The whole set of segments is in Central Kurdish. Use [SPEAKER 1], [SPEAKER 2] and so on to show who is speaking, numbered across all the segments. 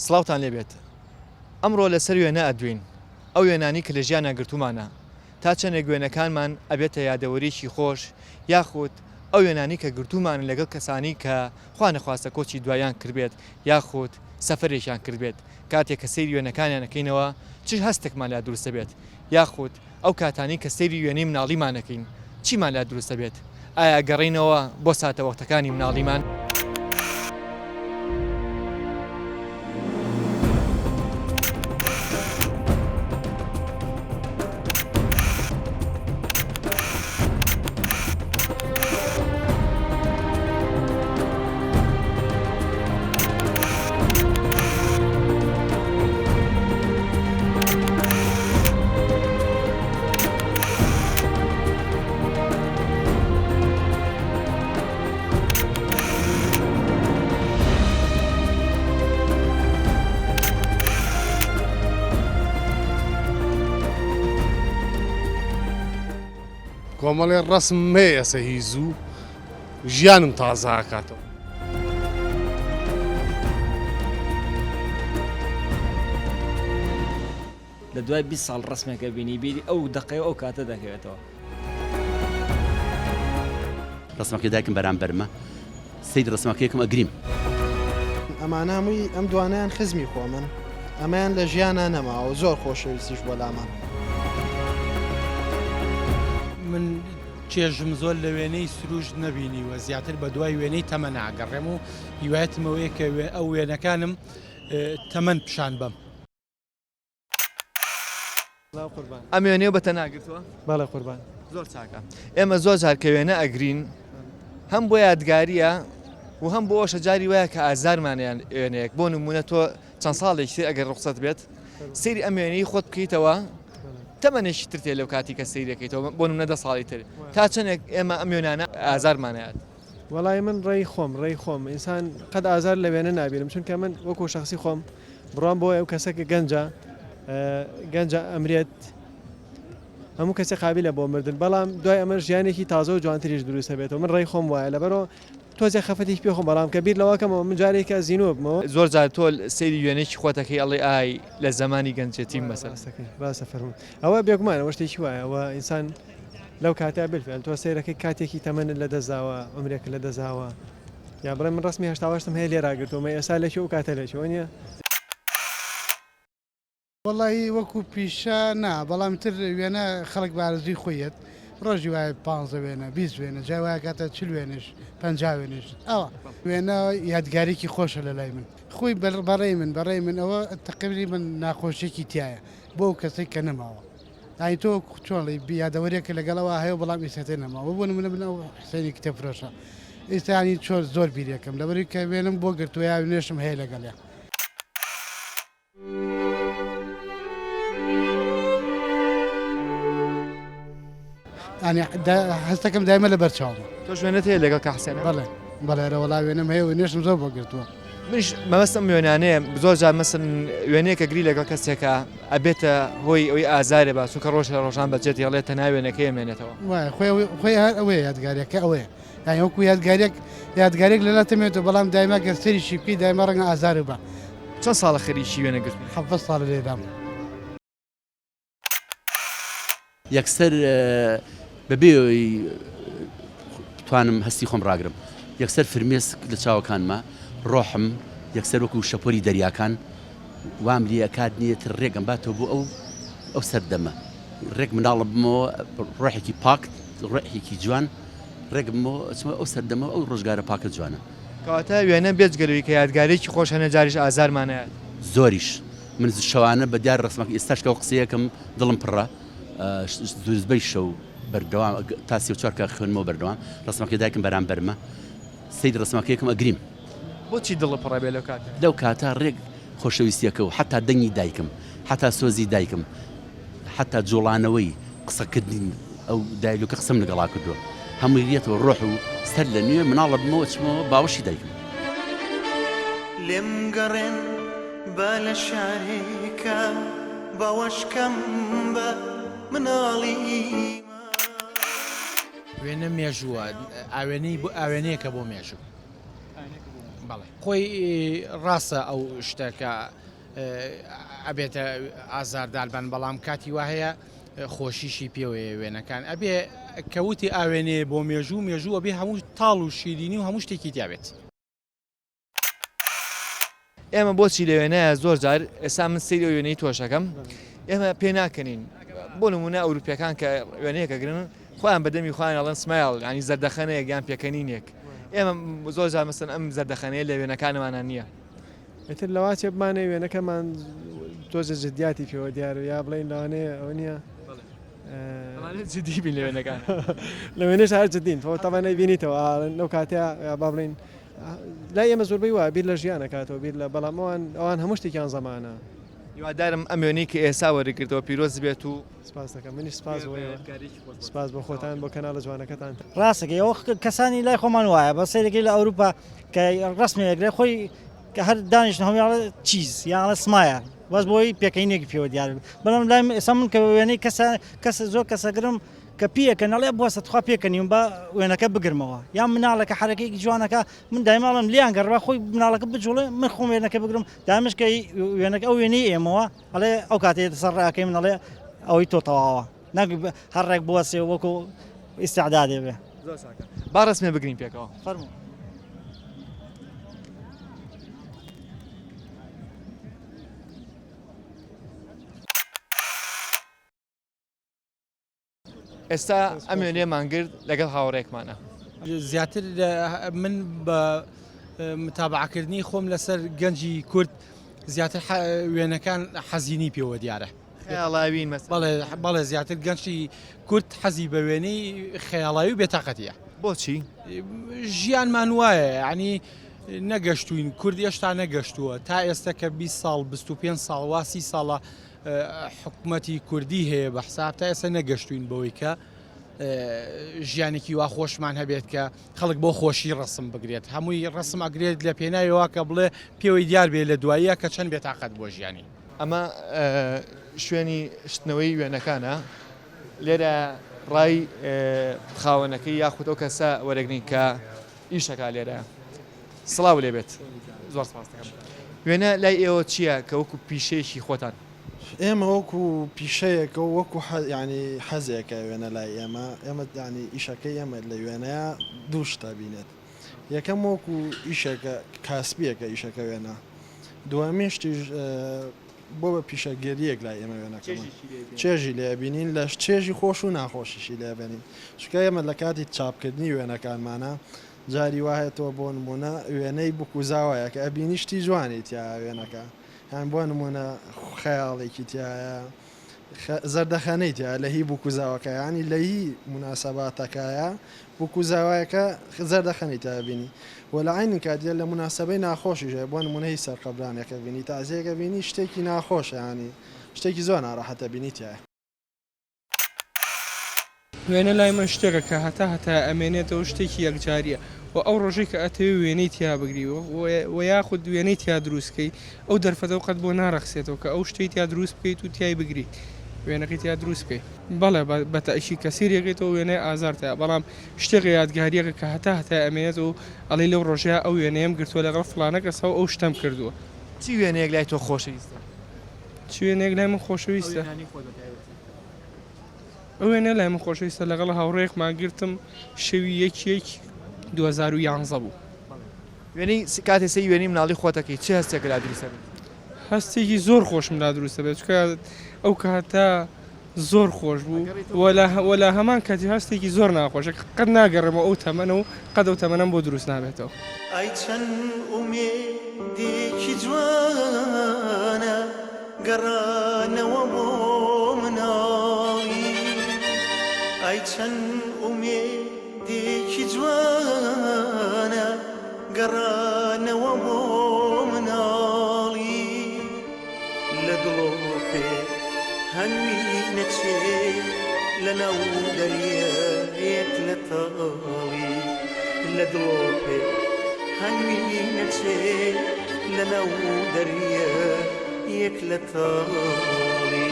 [SPEAKER 1] سڵاوتان لێبێت ئەمڕۆ لەسەر وێنە ئەدوێین ئەو وێنانەی کە لە ژیانا گرتوومانە تا چەندێک وێنەکانمان ئەبێتە یادەوەریەکی خۆش یاخود ئەو وێنانەی کە گرتوومانن لەگەڵ کەسانی کە خوا نەخواستە کۆچی دواییان کردبێت یاخود سەفەرێکیان کردبێت کاتێک کە سەیری وێنەکانیان ئەکەینەوە چ هەستێکمان لا دروست دەبێت یاخود ئەو کاتانەی کە سەیری وێنەی مناڵیمان ئەکەین چیمان لا دروست ئەبێت؟ ئایا ئەگەڕێینەوە بۆ ساتەوەختەکانی مناڵیمان؟
[SPEAKER 2] کۆمەڵێ ڕەسم هەیە ئێسە هی زوو ژیانم تازە ئەکاتەوە.
[SPEAKER 3] لە دوای 20 ساڵ ڕسمێکە بینی بیری ئەو دەقەی ئەو کاتە دەکەوێتەوە.
[SPEAKER 4] ڕسمەکەی دایکم بەرامبەرمە سەیری ڕسمەکەیەکم ئەگریم.
[SPEAKER 5] ئەمانە هەمووی ئەم دوانەیان خزمی خۆمن ئەمەیان لە ژیانا نەماوە زۆر خۆشەویستیش بۆ لامان.
[SPEAKER 6] من چێژم زۆر لە وێنەی سروشت نەبینیوە زیاتر بە دوای وێنەی تەمەن ئاگەڕێم و هیوایەتم ئەوەیە کە ئەو وێنەکانم تەمەن پیشان بەم.
[SPEAKER 1] ئەم وێنەیە بە تەنها گرتووە؟
[SPEAKER 7] بەڵێ قوربان.
[SPEAKER 1] زۆر چاکە. ئێمە زۆر جار کە وێنە ئەگرین هەم بۆ یادگاریە و هەم بۆ ئەوەشە جاری وایە کە ئازارمانیان وێنەیەک بۆ نمونە تۆ چەند ساڵێکی تر ئەگەر ڕوخسەت بێت سەیری ئەم وێنەی خۆت بکەیتەوە تەمەنێکی تر تێ لەو کاتی کە سەیرەکەیتەوە بۆ نمونە دە ساڵی تر تا چەندێک ئێمە ئەم وێنانە ئازارمانەیات
[SPEAKER 7] وەڵای من ڕێی خۆم ڕێی خۆم ئینسان قەت ئازار لە وێنە نابینم چونکە من وەکو شخصی خۆم بڕوام بۆ ئەو کەسە کە گەنجە گەنجە ئەمرێت هەموو کەسێ قابلە بۆ مردن بەڵام دوای ئەمە ژیانێکی تازە و جوانتریش دروستە بێتەوە من ڕێی خۆم وایە لەبەرەوە تۆزێ خەفەتیش پێ خۆم بەڵام کە بیر لەوە کەمەوە من جارێکە زینوو بمەوە.
[SPEAKER 1] زۆر جار تۆ سەیری وێنەیەکی خۆت ئەکەی ئەڵێی ئای لە زەمانی گەنجێتیم مەسەلەن.
[SPEAKER 7] ڕاستەکەی ڕاستە فەرموو ئەوە بێگومان ئەوە شتێکی وایە ئەوە ئینسان لەو کاتە بالفعل تۆ سەیرەکەی کاتێکی تەمەنت لە دەست داوە عومرێکت لە دەست داوە یا بڵێ من ڕەسمی هەشتاوهەشتم هەیە لێرا گرتوومە ئێستا لەکوێ ئەو کاتە لەکوێ وەنیە؟
[SPEAKER 8] وەڵاهی وەکو پیشە نا بەڵام تر وێنە خەڵک بە ئارەزووی خۆی یەت ڕۆژی وایە پانزە وێنە 20 وێنە جای وایە کاتە چل وێنەش پەنجا وێنەش ئەوە وێنە یادگارێکی خۆشە لە لای من خۆی بەڕێی من بەڕێی من ئەوە تەقریبەن ناخۆشیەکی تایە بۆ ئەو کەسەی کە نەماوە یانی تۆ چۆن یادەوەرێکە لەگەڵەوە هەیە بەڵام ئیستا نەماوە بۆ نمونە من ئەو حسێنی کتێب فرۆشە ئیستا ینی چۆن زۆر بیرێکم لەبەری کە وێنم بۆ گرتووە یا وێنەشم هەیە لەگەڵیا. هەستەکەم دایمە لە بەرچاومە.
[SPEAKER 1] تۆش وێنەت هەیە لەگەڵ کاک حسێن؟
[SPEAKER 8] بەڵێ بەڵێ ئەرە وەڵا وێنەم هەیە و نوێشم زۆر بۆ گرتووە.
[SPEAKER 1] منیش مەبەستم وێنانەیە زۆر جار مەسن وێنەیەکە گری لەگەڵ کەسێکە ئەبێتە هۆی ئەوەی ئازارێ با چونکە ڕۆژ لە ڕۆژان بەجێت هێڵێت تەنها وێنەکەی ئەمێنێتەوە.
[SPEAKER 8] وایە خۆی خۆی هەر ئەوەیە یادگاریەکە ئەوەیە یانی وەکو یادگاریەک یادگاریەک لەلا تەمێنێتەوە بەڵام دایما گەر سەریشی بکەی دایما ڕەنگە ئازارت با.
[SPEAKER 1] چەند ساڵە خەریکی وێنەگرتنی؟
[SPEAKER 8] 17 ساڵە لێرام.
[SPEAKER 4] یەکسەر بەبێ ئەوەی بتوانم هەستی خۆم ڕاگرم یەکسەر فرمێسک لە چاوەکانما ڕۆحم یەکسەر وەکو شەپۆلی دەریاکان وام لێ ئەکات نییە تر ڕێک ئەمباتەوە بۆ ئەو ئەو سەردەمە ڕێک مناڵە بمەوە ڕۆحێکی پاک ڕۆحێکی جوان ڕێک بمەوە ئەچمە ئەو سەردەمە ئەو ڕۆژگارە پاکە جوانە.
[SPEAKER 1] کەواتە وێنە بێجگە لەوەی کە یادگاریەکی خۆش هەنێ جاریش ئازارمان ئەیات.
[SPEAKER 4] زۆریش من شەوانە بە دیار ڕەسمەکە ئێستاش کە قسەیەکەم دڵم پڕە زورزبەی شەو بەردەوام تا 34 کە خوێنمەوە بەردەوام ڕسمەکەی دایکم بەرامبەرمە سەیری ڕسمەکەیەکم ئەگریم.
[SPEAKER 1] بۆچی دڵت پڕە بێ لەو کاتە؟
[SPEAKER 4] لەو کاتە ڕێک خۆشەویستیەکە و حەتا دەنگی دایکم حەتا سۆزی دایکم حەتا جوڵانەوەی قسەکردنی ئەو دایلۆکە قسەم لەگەڵا کردووە هەمووی ڕێتەوە ڕۆح و سەر لە نوێ مناڵە بمەوە چمەوە باوەشی دایکم.
[SPEAKER 9] لێم گەڕێن با لە شارێکا باوەش کەم بە مناڵیما.
[SPEAKER 6] وێنە مێژووە، ئاوێنەی ئاوێنەیەکە بۆ مێژوو. بەڵێ خۆی ڕاستە ئەو شتە کە ئەبێتە ئازارداربان بەڵام کاتی وا هەیە خۆشیشی پێوەیە وێنەکان ئەبێ کەوتی ئاوێنەیە بۆ مێژوو مێژوو ئەبێ هەموو تاڵ و شیرینی و هەموو شتێکی تیابێت.
[SPEAKER 1] ئێمە بۆچی لە وێنەیە زۆر جار ئێستا من سەیری ئەو وێنەی تۆش ئەکەم ئێمە پێ ناکەنین بۆ نمونە ئەوروپیەکان کە وێنەیەکە گرن خۆیان بە دەمی خۆیان ئەڵێن smile ینی زەردەخەنەیەک یان پێکەنینێک ئێمە زۆر جار مەسەن ئەم زەردەخەنەیە لە وێنەکانمانە نییە.
[SPEAKER 7] ئیتر لەواچێ بمانەوێ وێنەکەمان تۆزێ جدیاتی پێوە دیارە یا بڵێین لەوانەیە ئەوە نییە
[SPEAKER 1] جدی بین لە وێنەکان
[SPEAKER 7] لە وێنەش هەر جدین تۆ تەبعەن ئەیبینیتەوە لەو کاتەیە با بڵێین لای ئێمە زۆربەی وایە بیر لە ژیان ئەکاتەوە بیر لە بەڵام ئەوان ئەوان هەموو شتێکیان زەمانە.
[SPEAKER 1] هیوادارم ئەم وێنەی کە ئێستا وەرگرتەوە پیرۆز بێت و.
[SPEAKER 7] سپاس دەکەم منیش سپاس بۆ ئێوە سپاس بۆ خۆتان بۆ کەناڵە جوانەکەتان.
[SPEAKER 10] ڕاستەکەی ئەوە کەسانی لای خۆمان وایە بە سەیرەکەی لە ئەوروپا کە ڕسمێک ئەگرێ خۆی کە هەر دانیشتن هەمووی ئەڵێ چیز یان ئەڵێ سمایە بەس بۆی پێکەینێکی پێوە دیار بێت بەڵام لای من ئێستا من کە وێنەی کەسە کەسە زۆر کەسەگرم کە پیەکەن ئەڵێ بوەستە تخوا پێکەنیم با وێنەکە بگرمەوە یان مناڵەکە حەرەکەیەکی جوانەکە من دایمە ئەڵێم لیان گەڕ با خۆی مناڵەکە بجوڵێ من خۆم وێنەکە بگرم دامش کە وێنەکە ئەو وێنەی ئێمەوە ئەڵێ ئەو کاتێ سەر ڕاکەی من ئەڵێ ئەوەی تۆ تەواوە نەک هەر ڕێک بوەسێ وەکو ئیستعدادێ بێ.
[SPEAKER 1] زۆر چاکە با ڕەسمێ بگرین پێکەوە.
[SPEAKER 10] فەرموو.
[SPEAKER 1] ئێستا ئەم وێنەیەمان گرت لەگەڵ هاوڕێکمانە.
[SPEAKER 6] زیاتر من بە متابعەکردنی خۆم لەسەر گەنجی کورد زیاتر وێنەکان حەزینی پێوە دیارە.
[SPEAKER 1] خەیاڵاوین مەسەلەن.
[SPEAKER 6] بەڵێ بەڵێ زیاتر گەنجی کورد حەزی بە وێنەی خەیاڵاوی و بێتاقەتیە.
[SPEAKER 1] بۆچی؟
[SPEAKER 6] ژیانمان وایە یعنی نەگەشتوین کورد هێشتا نەگەشتووە تا ئێستا کە 20 ساڵ 25 ساڵ وا 30 ساڵە حکومەتی کوردی هەیە بە حساب تا ئێستا نەگەشتوین بەوەی کە ژیانێکی وا خۆشمان هەبێت کە خەڵک بۆ خۆشی ڕسم بگرێت هەمووی ڕسم ئەگرێت لە پێناویەوە کە بڵێ پێوەی دیار بێ لە دواییە کە چەند بێتاقەت بۆ ژیانی.
[SPEAKER 1] ئەمە شوێنی شتنەوەی وێنەکانە لێرە ڕای خاوەنەکەی یاخود ئەو کەسە وەرەگرین کە ئیشەکە لێرە سڵاو لێ بێت زۆر سپاس دەکەم. وێنە لای ئێوە چییە کە وەکو پیشەیەکی خۆتان؟
[SPEAKER 5] ئێمە وەکو پیشەیەکە و وەکو یانی حەزێکە وێنە لای ئێمە، ئێمە یانی ئیشەکەی ئێمە لە وێنەیا دوو شت ئەبینێت، یەکەم وەکو ئیشێکە کاسبیەکە ئیشەکە وێنە، دووەمین شتیش بۆ بە پیشەگەریەک لای ئێمە وێنەکەمان چێژی لێ ئەبینین لە چێژی خۆش و ناخۆشیشی لێ ئەبینین، چونکە ئێمە لە کاتی چاپکردنی وێنەکانمانا جاری وا هەیە تۆ بۆ نموونە وێنەی بوک و زاوایەکە ئەبینی شتی جوانی تیایە وێنەکە یان بۆ نموونە خەیاڵێکی تیایە زەردەخەنەی تیایە لە هی بوک و زاوەکە یانی لە هی موناسەباتەکایە بوک و زاوایەکە زەردەخەنەی تیا بینی و لە عەینی کاتیا لە موناسەبەی ناخۆشیش هەیە بۆ نموونە هی سەرقەبرانێکە بینی تەعزیەکە بینی شتێکی ناخۆشە یانی شتێکی زۆر ناڕەحەتە بینی تیایە.
[SPEAKER 11] وێنە لای من شتێکە کە هەتا هەتایە ئەمێنێتەوە شتێکی یەکجاریە و ئەو ڕۆژەی کە ئەتەوێ وێنەی تیا بگری و یاخود وێنەی تیا دروست کەی ئەو دەرفەتەو قەت بۆ ناڕەخسێتەوە کە ئەو شتەی تیا دروست بکەیت و تیای بگریت وێنەکەی تیا دروست بکەی بەڵێ بە تەئکید کە سەیری ئەکەیتەوە وێنەی ئازارت هەیە بەڵام شتێکە یادگاریەکە کە هەتا هەتایە ئەمێنێتەوە و ئەڵێی لەو ڕۆژەیا ئەو وێنەیەم گرتووە لەگەڵ فڵانە کەسا و ئەو شتەم کردووە.
[SPEAKER 1] چی وێنەیەک لای تۆ خۆشەویستە؟
[SPEAKER 11] چ وێنەیەک لای من خۆشەویستە؟
[SPEAKER 1] ئەو وێنانەی خۆت بە تایبەتی.
[SPEAKER 11] ئەو وێنەیە لای من خۆشەویستە لەگەڵ هاوڕێیەکمان گرتم شەوی یەک یەک 2011 بوو.
[SPEAKER 1] وێنەی کاتێ سەیری وێنەی مناڵی خۆت ئەکەی چ هەستێکت لا دروست ئەبێت؟
[SPEAKER 11] هەستێکی زۆر خۆشم لا دروست ئەبێت چونکە ئەو کاتە زۆر خۆش بوو و لە هەمان کاتی هەستێکی زۆر ناخۆشە کە قەت ناگەڕێمەوە ئەو تەمەنە و قەت ئەو تەمەنەم بۆ دروست نابێتەوە.
[SPEAKER 9] ئای چەند ئومێدێکی جوانە گەڕانەوە بۆ مناڵی ئای چەند ئومێدێکی جوانە گەڕانەوە بۆ مناڵی لە دڵۆپێ هەنوی نەچێ لە ناو دەریایەک لە تاڵی لە دڵۆپێ هەنوی نەچێ لە ناو دەریایەک لە تاڵی.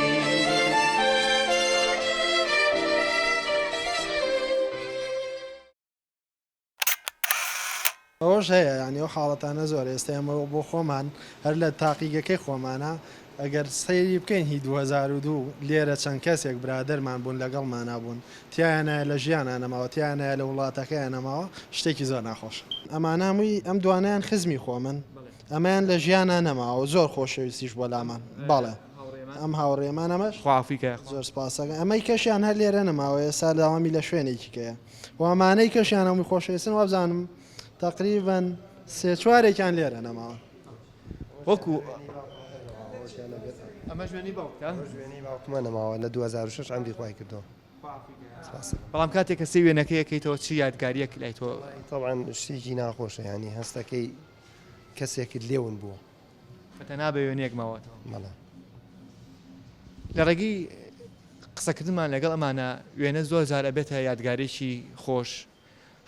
[SPEAKER 5] ئەوەش هەیە یانی ئەو حاڵەتانە زۆر ئێستا ئێمە بۆ خۆمان هەر لە تاقیگەکەی خۆمانە ئەگەر سەیری بکەین هی 2002 لێرە چەند کەسێک برادەرمان بوون لەگەڵمانا بوون تیایانایە لە ژیانا نەماوە تیایانایە لە وڵاتەکەیان نەماوە شتێکی زۆر ناخۆشە. ئەمانە هەمووی ئەم دوانەیان خزمی خۆمن ئەمەیان لە ژیانا نەماوە زۆر خۆشەویستیش بۆ لامان بەڵێ ئەم هاوڕێمان ئەمەش
[SPEAKER 1] خوا عەفوی کە یاخوا.
[SPEAKER 5] زۆر سپاسەکەم ئەمەی کەشیان هەر لێرە نەماوە ئێستا دەوامی لە شوێنێکی کەیە و ئەمانەی کەشیان هەمووی خۆشەویستن وابزانم تەقریبەن سێ چوارێکیان لێرە نەماون.
[SPEAKER 1] وەکو ئەمەش وێنەی باوکتە؟
[SPEAKER 12] ئەمەش وێنەی باوکمە نەماوە لە 2006 عەمری خوای کردووە.
[SPEAKER 1] بەڵام کاتێک کە سەی وێنەکەی ئەکەیتەوە چ یادگاریەک لای تۆ؟
[SPEAKER 12] تەبعەن شتێکی ناخۆشە یانی هەستەکەی کەسێکت لێ ون بووە.
[SPEAKER 1] بە تەنها بە وێنەیەک ماوەتەوە.
[SPEAKER 12] بەڵێ.
[SPEAKER 1] لە ڕێگەی قسەکردنمان لەگەڵ ئەمانە وێنە زۆر جار ئەبێتە یادگارێکی خۆش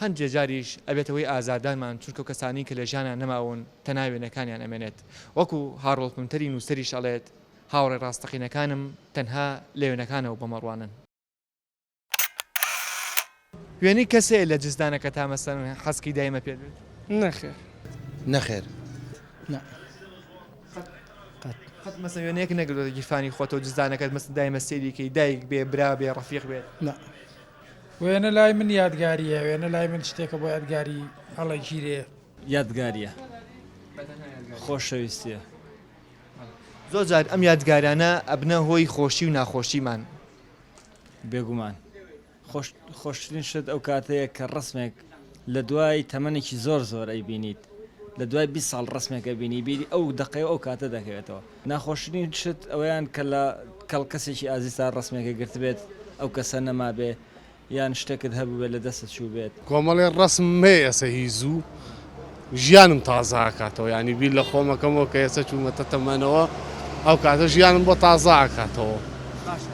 [SPEAKER 1] هەندێ جاریش ئەبێتە هۆی ئازاردانمان چونکە ئەو کەسانەی کە لە ژیانا نەماون تەنها وێنەکانیان ئەمێنێت وەکو هاڕۆڵد پنتەری نووسەریش ئەڵێت هاوڕێ ڕاستەقینەکانم تەنها لە وێنەکانەوە بۆم ئەڕوانن. وێنەی کەس هەیە لە جزدانەکەتا مەسەلەن حەزکەی دایمە پێت بێت؟
[SPEAKER 11] نەخێر.
[SPEAKER 12] نەخێر.
[SPEAKER 13] نا. قەت.
[SPEAKER 1] قەت مەسەلەن وێنەیەک نەگرتۆتە گیرفانی خۆتەوە جزدانەکەت مەسەلەن دایمە سەیری کەی دایک بێ برا بێ ڕەفیق بێت؟
[SPEAKER 13] نا. وێنە لای من یادگارییە، وێنە لای من شتێکە بۆ یادگاری هەڵەگیرێ.
[SPEAKER 3] یادگارییە، خۆشەویستییە.
[SPEAKER 1] زۆر جار ئەم یادگارانە ئەبنە هۆی خۆشی و ناخۆشیمان.
[SPEAKER 3] بێگومان. خۆشترین شت ئەو کاتەیە کە ڕەسمێک لە دوای تەمەنێکی زۆر زۆر ئەیبینیت لە دوای 20 ساڵ ڕەسمێک ئەبینی بیری ئەو دەقەی ئەو کاتە دەکەوێتەوە ناخۆشترین شت ئەوەیان کە لە کەڵ کەسێکی ئازیزتا ڕەسمێکە گرتبێت ئەو کەسە نەمابێ یان شتێکت هەبووبێت لە دەستت چووبێت.
[SPEAKER 2] کۆمەڵێ ڕەسم هەیە ئێسە هی زوو ژیانم تازە ئەکاتەوە یانی بیر لە خۆم ئەکەمەوە کە ئێسە چوومەتە تەمەنەوە ئەو کاتە ژیانم بۆ تازە ئەکاتەوە.
[SPEAKER 1] باشە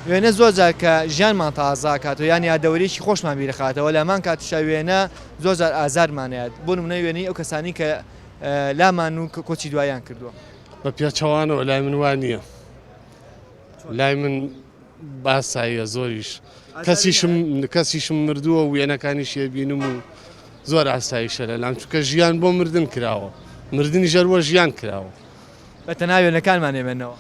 [SPEAKER 1] وێنە زۆر جار کە ژیانمان تازە ئەکاتەوە یان یادەوەریەکی خۆشمان بیر ئەخاتەوە لە هەمان کاتیشا وێنە زۆر جار ئازارمان ئەیات بۆ نمونە وێنەی ئەو کەسانەی کە لامان و کۆچی دواییان کردووە.
[SPEAKER 2] بە پێچەوانەوە لای من وا نییە لای من باساییە زۆریش کەسیشم کەسیشم مردووە و وێنەکانیشی ئەبینم و زۆر ئاساییشە لەلام چونکە ژیان بۆ مردن کراوە مردنیش هەر بۆ ژیان کراوە.
[SPEAKER 1] بە تەنها وێنەکانمان ئەمێنەوە.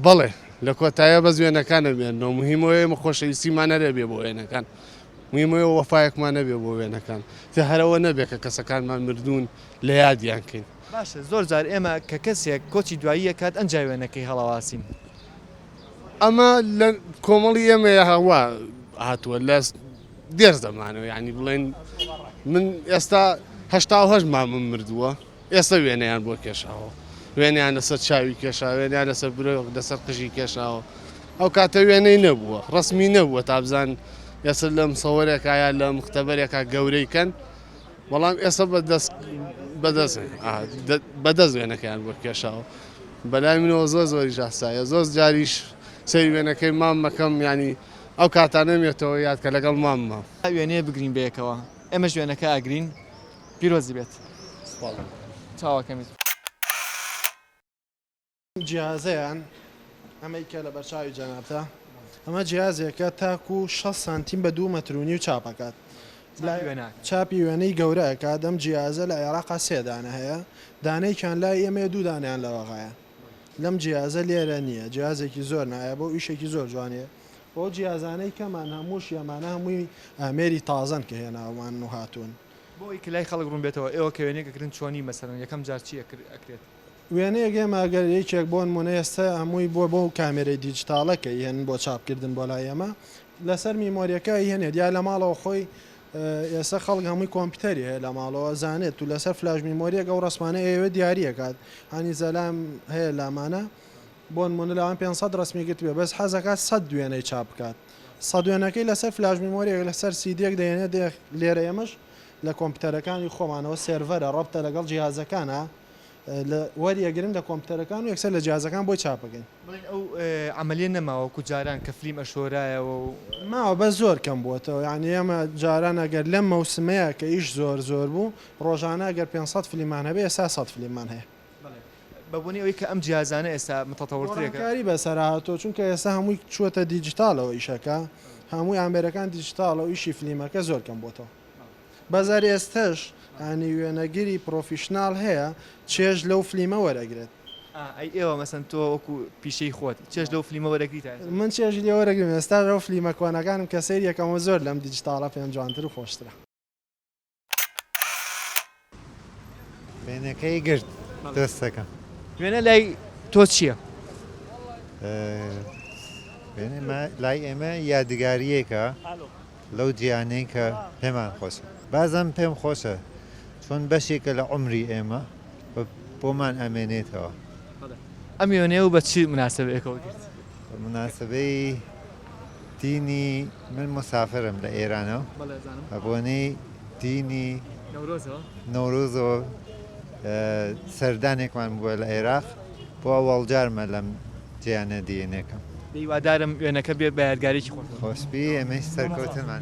[SPEAKER 2] بەڵێ لە کۆتاییا بەس وێنەکان ئەمێنەوە مهم ئەوەیە ئێمە خۆشەویستیمان هەر ئەبێ بۆ وێنەکان مهم ئەوەیە وەفایەکمان هەبێ بۆ وێنەکان تێ هەر ئەوە نەبێ کە کەسەکانمان مردوون لە یادیان کەین.
[SPEAKER 1] باشە زۆر جار ئێمە کە کەسێک کۆچی دوایی ئەکات ئەنجا وێنەکەی هەڵەواسین.
[SPEAKER 2] ئەمە لە کۆمەڵی ئێمەیە وا هاتووە لە دێر زەمانەوە یعنی بڵێن من ئێستا 88 مامم مردووە ئێستا وێنەیان بۆ کێشاوە وێنیان لەسەر چاوی کێشا وێنیان لەسەر برۆ لەسەر قژی کێشاوە ئەو کاتە وێنەی نەبووە ڕسمی نەبووە تا بزان ئێستا لە مسەوەرێکا یا لە مختبەرێکا گەورەی کەن بەڵام ئێستا بەدەست بەدەست بەدەست وێنەکەیان بۆ کێشاوە بەلای منەوە زۆر زۆریش ئاسایە زۆر جاریش سەیری وێنەکەی مام مەکەم یانی ئەو کاتانەم یەتەوە یاد کە لەگەڵ ماممە.
[SPEAKER 1] وێنەیە بگرین بەیەکەوە ئێمەش وێنەکە ئەگرین پیرۆزی بێت.
[SPEAKER 2] سوپاس.
[SPEAKER 1] چاوەکەمی.
[SPEAKER 5] ئەم جیهازەیان ئەمەی کە لەبەرچاوی جەنابتە ئەمە جیهازێکە تاکو 6 سانتیم بە دوو مەتر و نیو چاپ ئەکات چاپی وێنەی گەورە ئەکات ئەم جیهازە لە عێراقا سێ دانە هەیە دانەیەکیان لای ئێمەیە دوو دانەیان لە بەغایە لەم جیهازە لێرە نییە جیهازێکی زۆر نایابە و ئیشێکی زۆر جوانیە بەو جیهازانەی کەمان هەمووشی ئەمانە هەمووی ئامێری تازەن کە هێناومان و هاتوون.
[SPEAKER 1] بۆ ئەوەی کە لای خەڵک ڕوون بێتەوە ئێوە کە وێنەیەک ئەگرن چۆنی مەسەلەن یەکەم جار چی ئەکرێت؟
[SPEAKER 5] وێنەیەک ئێمە ئەگەر یەکێک بۆ نموونە ئێستا هەمووی بووە بەو کامێرەی دیجیتاڵە کە ئیهێنن بۆ چاپکردن بۆ لای ئێمە لەسەر میمۆریەکە ئیهێنێت یا لە ماڵەوە خۆی ئێستا خەڵک هەمووی کۆمپیوتەری هەیە لە ماڵەوە زانێت و لەسەر فلاش میمۆریەک ئەو ڕەسمانە ئەیەوێت دیاری ئەکات هانی زەلام هەیە لامانە بۆ نموونە لەوان 500 ڕەسمی گرتبێ بەس حەزەکات 100 وێنەی چاپ بکات 100 وێنەکەی لەسەر فلاش میمۆریەک لەسەر سیدیەک دەهێنێت لێرە ئێمەش لە کۆمپیوتەرەکانی خۆمانەوە سێرڤەرە ڕەبتە لەگەڵ جیهازەکانە لە وەریەگرن لە کۆمپیوتەرەکان و یەکسەر لە جیهازەکان بۆی چاپ ئەکەین.
[SPEAKER 1] بڵێین ئەو عەمەلیە نەماوە وەکو جاران کە فلیم ئەشۆرایەوە و.
[SPEAKER 5] ماوە بەس زۆر کەم بووەتەوە یانی ئێمە جاران ئەگەر لەم مەوسمەیا کە ئیش زۆر زۆر بوو ڕۆژانە ئەگەر 500 فلیممان هەبێ ئێستا 100 فلیممان هەیە.
[SPEAKER 1] بەڵێ بە بۆنەی ئەوەی کە ئەم جیهازانە ئێستا متەتەوەرترێکە.
[SPEAKER 5] گۆڕانکاری بەسەرا هاتووە چونکە ئێستا هەمووی چووەتە دیجیتاڵەوە ئیشەکە هەمووی ئامێرەکان دیجیتاڵە و ئیشی فلیمەکە زۆر کەم بووەتەوە. بەس هەر ئێستەش یانی وێنەگری professional هەیە چێژ لەو فلیمە وەرەگرێت.
[SPEAKER 1] ئا ئەی ئێوە مەسەن تۆ وەکو پیشەی خۆت چێژ لەو فلیمە وەرەگری تا ئێستا؟
[SPEAKER 5] من چێژی لێ وەرەگرم ئێستاش ئەو فلیمە کۆنەکانم کە سەیری ئەکەمەوە زۆر لەم دیجیتاڵە پێم جوانتر و خۆشترە.
[SPEAKER 14] وێنەکەی گرت دەستەکەم.
[SPEAKER 1] وێنە لای تۆ چییە؟
[SPEAKER 14] وێنە لای ئێمە یادگارییەکە لەو جیانەی کە پێمان خۆشە. بازم پێم خۆشە چۆن بەشێکە لە عومری ئێمە و بۆمان ئەمێنێتەوە.
[SPEAKER 1] ئەم وێنەیە و بە چ مناسەبەیەکەوە گرت؟
[SPEAKER 14] بە مناسەبەی دینی من مسافرم لە ئێرانەوە بە بۆنەی دینی نەورۆزەوە سەردانێکمان بووە لە عێراق بۆ ئەوەڵ جارمە لەم جیانە دیێنێکم.
[SPEAKER 1] هیوادارم وێنەکە بێ بە یادگارێکی خۆش.
[SPEAKER 14] خۆشبی ئێمەیش سەرکەوتنمان.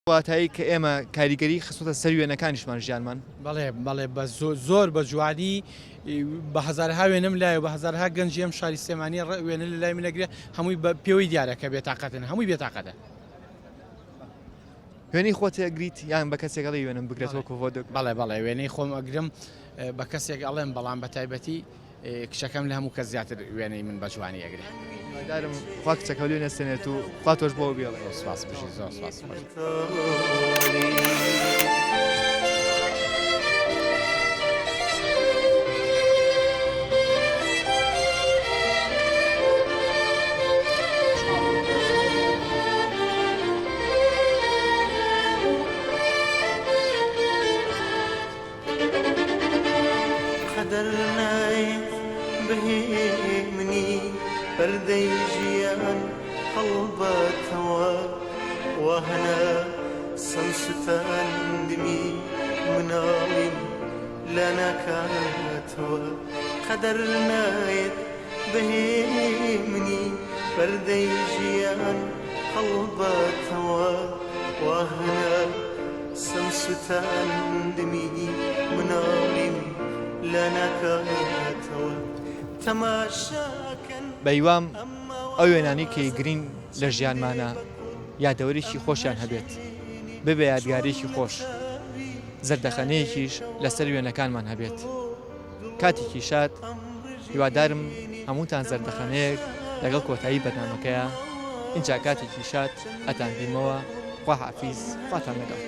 [SPEAKER 1] واتایی کە ئێمە کاریگەری خستۆتە سەر وێنەکانیشمان ژیانمان.
[SPEAKER 6] بەڵێ بەڵێ بە زۆر بە جوانی بە هەزارها وێنەم لایە و بە هەزارها گەنجی ئەم شاری سلێمانیە وێنە لە لای من ئەگرێ هەمووی بە پێوەی دیارە کە بێتاقەتن هەمووی بێتاقەتە.
[SPEAKER 1] وێنەی خۆت ئەگریت یان بە کەسێک ئەڵێی وێنەم بگرێت وەکو ڤۆدۆ؟
[SPEAKER 6] بەڵێ بەڵێ وێنەی خۆم ئەگرم بە کەسێک ئەڵێم بەڵام بە تایبەتی کچەکەم لە هەموو کەس زیاتر وێنەی من بە جوانی ئەگرێ.
[SPEAKER 1] هیوادارم خوا کچەکە لێ نەستێنێت و خوا تۆش بۆ بێڵێ.
[SPEAKER 6] زۆر سپاس بژی زۆر سپاس.
[SPEAKER 9] قەدەر نایەت بهێمنی پەردەی ژیان هەڵباتەوە وا هەناسەم سوتاندمی مناڵیم لا ناکاتەوە قەدەر نایەت بهێمنی پەردەی ژیان هەڵباتەوە وا هەناسەم سوتاندمی مناڵیم لا ناکاتەوە تەماشاکەن
[SPEAKER 1] بەهیوام ئەو وێنانەی کە ئەیگرین لە ژیانمانا یادەوەریی خۆشیان هەبێت، ببێ یادگاریی خۆش، زەردەخەنەیەکیش لەسەر وێنەکانمان هەبێت. کاتێکی شاد، هیوادارم هەمووتان زەردەخەنەیەک لەگەڵ کۆتایی بەرنامەکەیا، ئینجا کاتێکی شاد ئەتانبینمەوە، خواحافیز، خواتان لەگەڵ.